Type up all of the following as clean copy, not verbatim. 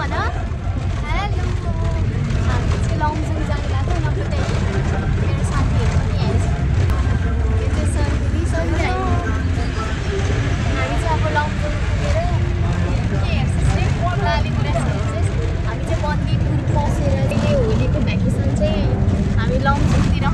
भन हेलो हामी चाहिँ लमजुङ जानु लाग्यो नत्र त्यही मेरो साथीहरू पनि आएछ यो चाहिँ सरगुडी सरी हामी चाहिँ अब लमजुङ पुगेर के हेर्छस् रे लालीगुराँस हेर्छस् हामी चाहिँ बन्दीपुर पसेर चाहिँ होलीको भ्याकेसन चाहिँ हामी लमजुङतिर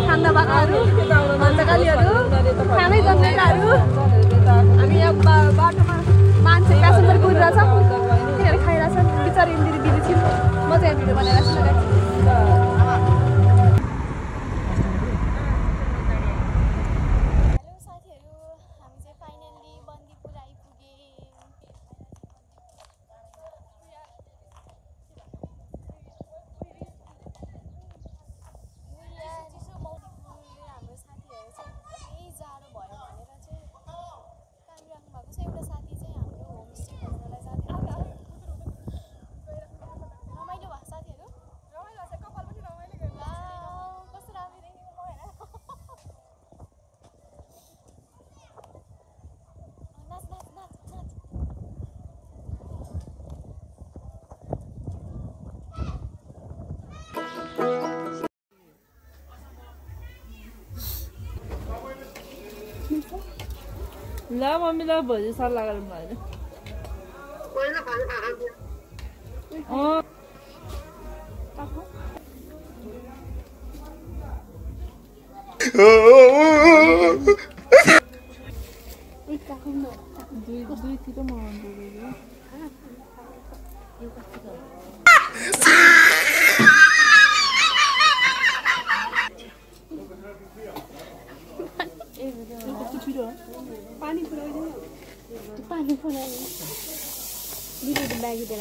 खाना बाखाहरू भन्चकालीहरू खानै जन्मेलाहरू हामी यहाँ बाटोमा मान्छे प्यासेन्जर कुदिरहेछ तिनीहरू खाइरहेछन् बिचरा इन्दिरी दिदी छिन् म चाहिँ यहाँ भिडियो बनाइरहेको छु ल मम्मीलाई भोलि सल्लाह गरौँ भएन दुईतिर मगाउनु पानी पुऱ्याइदिनु पानी पुऱ्याइदिनु दिदीको ब्यागी दिएर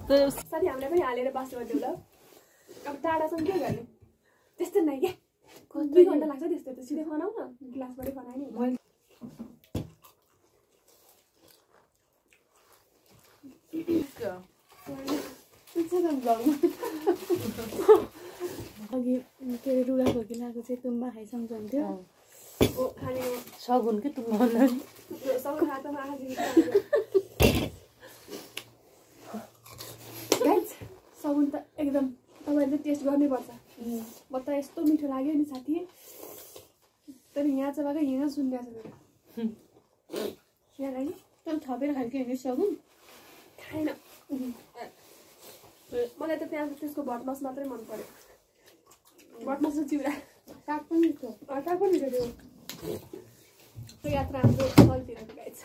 साथी हामीलाई पनि हालेर बस्नु पर्यो ल अब टाढासम्म के गर्ने त्यस्तो नै क्या 2 घण्टा लाग्छ त्यस्तो त सिधै बनाऊ न ग्लासबाटै बनाए नि अघि के अरे रुगा खोकिलाको चाहिँ तुम्बा खाइसम्झन्थ्यो सगुन के तुम्बा सगुन हातमा सगुन त एकदम तपाईँले टेस्ट गर्नैपर्छ म त यस्तो मिठो लाग्यो नि साथी तर यहाँ चाहिँ भएकै हिँड सुनिरहेको छ यहाँ लागि तर थपेर खालको हिँड्ने सगुन खाएन मलाई त त्यहाँ त्यसको भटमास मात्रै मन पर्यो भटमास र चिउरा काग पनि मिठो थियो त्यो यात्रा हाम्रो तलतिर गाइछ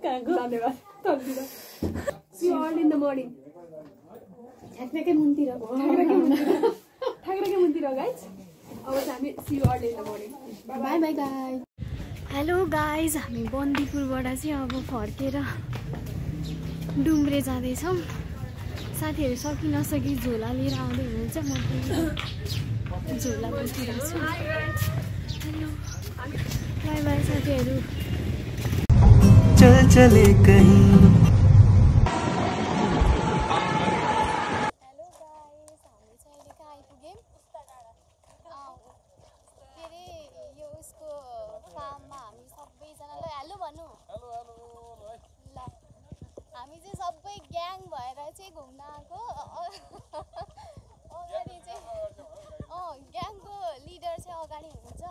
धन्यवाद तलतिर See you all in the morning. ठ्याक्कै मुन्तिर गाइज अब चाहिँ हामी see you all in the morning. Bye bye guys. Hello guys हामी बन्दीपुरबाट चाहिँ अब फर्केर डुम्रे जाँदैछौँ साथीहरू सकि नसकि झोला लिएर आउँदै हुनुहुन्छ म पनि झोला बोकिरहेको छु हेलो बाई बाई साथीहरू चल चले कहीं ग्याङको लिडर चाहिँ अगाडि हुनुहुन्छ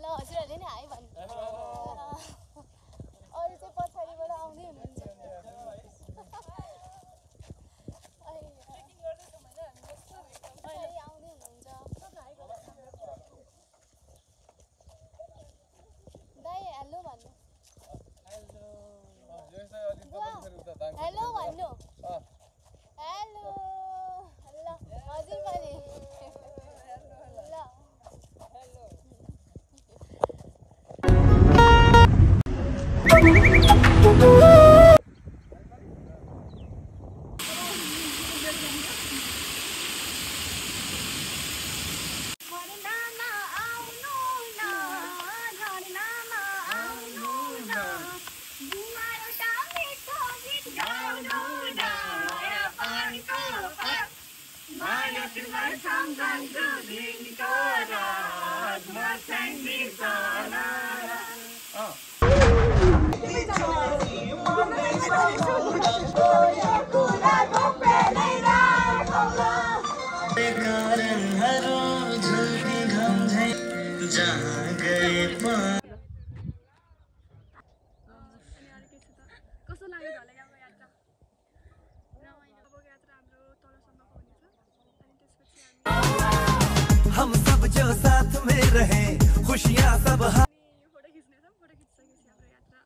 ल हजुरहरूले नि हाई भन्नु अरू चाहिँ पछाडिबाट आउँदै हुनुहुन्छ आउँदै हुनुहुन्छ दाइ हेलो भन्नु हेलो भन्नु हेलो कस्तो लाग्यो होला यहाँको यात्रा रमाइलो अब यात्रा हाम्रो तलसम्मको हुनेछ अनि त्यसपछि हम सब जो साथ में रहे खुशियां सब हामी फोटो खिच्नेछौँ फोटो खिचिसकेपछि हाम्रो यात्रा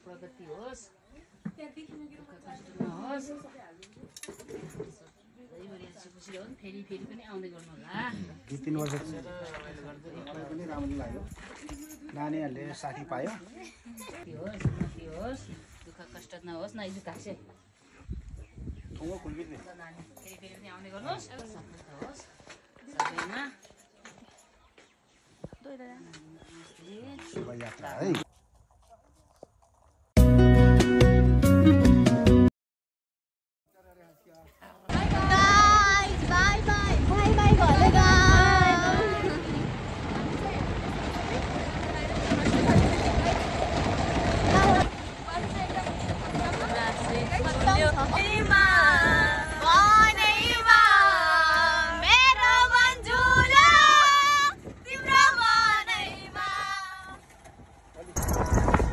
प्रगति होस् फेरि फेरि पनि आउँदै गर्नु होला 2-3 वर्ष पनि राम्रो लाग्यो नानीहरूले साथी पायो होस् दुःख कष्ट नहोस् न दुःखासे ठुलो खुल्बिने नानी फेरि फेरि पनि आउँदै गर्नुहोस् सफलता होस् सबैमा शुभ यात्रा है